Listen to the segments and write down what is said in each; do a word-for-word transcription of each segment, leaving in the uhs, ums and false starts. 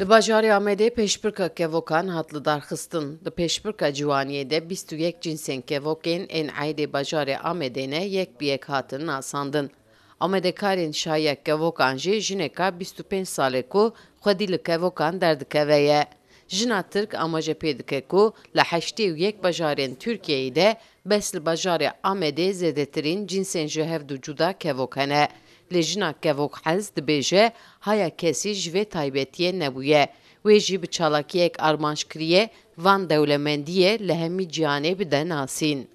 Di bajarê Amedê pêşbirka kevokan hat lidarxistin. Di pêşbirka ciwaniyê de bîst û yek cinsên kevokên ên eydê bajarê Amedê ne yek bi yek hatin nasandin. Amadekarên şahiya kevokan jî jineka bîst û pênc salê ku xwedî li kevokan derdikeve ye. Jina Tirk amaje pê dike ku li heştê û yek bajarên Tirkiyeyê de bes li bajarê Amedê zêdetirîn cinsên ji hev du cuda kevok hene. Lê jina kevokhez dibêje haya kesî ji vê taybetiyê nebûye. Wê jî bi çalakiyek armanc kiriye van dewlemendiyê li hemî cîhanê bide nasîn.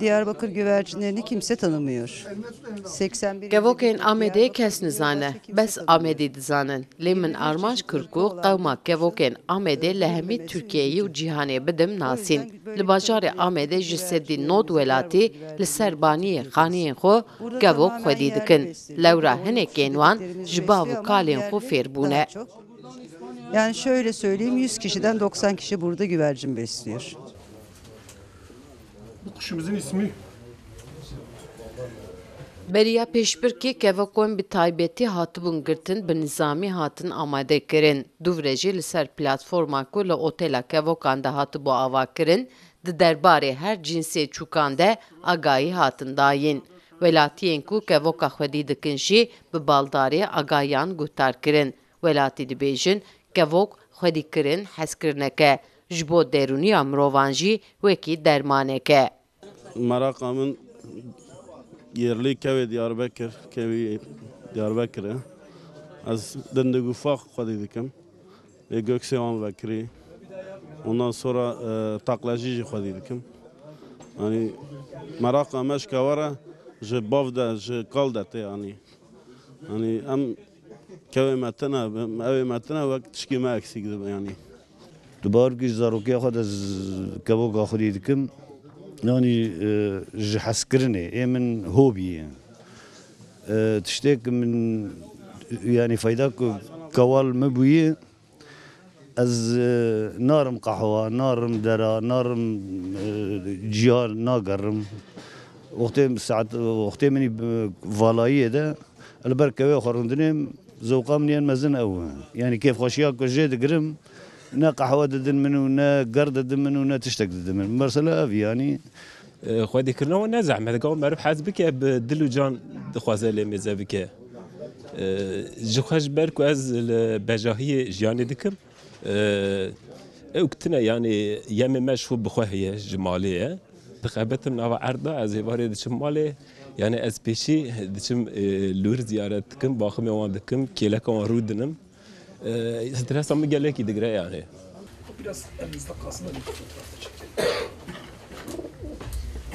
Diyarbakır güvercinlerini kimse tanımıyor. seksen bir Kevokên Amedê kes nizane, bes Amedî dizanin. Lê min armanc kir ku qewma kevokên Amedê li hemî Tirkiyeyê û cîhanê bidim nasîn. Li bajarê Amedê ji sedî nod welatî li ser baniyê xaniyên xwe kevok xwedî dikin. Lewra hinekên wan ji bav û kalên xwe fêr bûne. Yani şöyle söyleyeyim, yüz kişiden doksan kişi burada güvercin besliyor. Bu kuşumuzun ismi. Beriya pêşbirkî kevokên bi taybetî hatibûn girtin, bi nizamî hatin amadekirin. Dûvre jî li ser platforma ku li otela kevokan de hatibû avakirin, di derbarê her cinsê çûkan de agahî hatin dayîn. Welatiyên ku kevoka xwedî dikin jî bi baldarê agahiyan guhdar kirin. Welatî dibêjin, kevok xwedîkirin hezkirineke, ji bo derûniya mirovan jî wekî dermanek e. Meraqa min yerlî kevê Diyarbekir, kevî Diyarbekir e. Ez dindig û fax xwedî dikim. Lê göksê wan vekirî. Ondan sonra, e, taqlejî jî xwedî dikim. Yanî meraqa me ji kevara ji bav de, ji kal de tê yanî. Yanî em kevê me tune, ewê me tune wek tişkî me eksîk dibe yanî. Di bawerkî ji zarokiya xwe de ez kevoka xwedî dikim. Yanî, e, ji hezkirinê, ê min hobî ye. E, tiştê ku min, yanî feyda ku kewal min bûye, ez, e, narim qehwa, narim dera, narim, e, ciya nagerim. Wextê saet, wextê min î, e, valayiyê de, li ber kevê xwe rûndinê zewqa min yên mezin ew e. Yanî kêfxweşiya ku jê digirim, ne qehwe didin min û ne ger didin min û ne tiştek didin min. Mesela ev yanî. E, xwedîkirina wan ne zehmet e. Gava meriv hez bike, bi dil û can dixwaze lê mêze bike. E, ji xwe ji ber ku ez li bejahiyê jiyanê dikim, e, ew tine yanî yemê me ji xwe bi xwe heye, ji malê ye. Dixebetim nava erd de, ez êvarê diçim malê. Yanî ez pêşî diçim, e, lûr ziyaret dikim, baximê wan dikim, kêleka wan rûdinim. E, stresa min gelekî digire yanî. Biraz elinizde kalsın da bir fotoğraf da çekelim.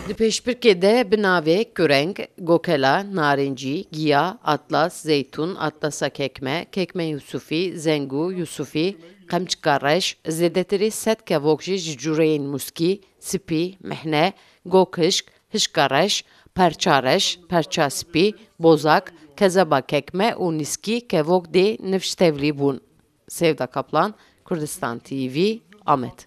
Di pêşbirkê de bi navê Kureng, Gokela, Narincî, Giya, Atlas, Zeytûn, Atlasa Kekme, Kekme Yusufî, Zengû, Yusufî, Qemçika Reş, zêdetirî sed kevok jî ji cûreyên muskî, spî, mihne, gok hişk, hişka reş, perça reş, perça spî, bozak, kezeba kekme û nîskî kevok dê nifş tevlî bûn. Sevda Kaplan, Kurdistan T V, Amed.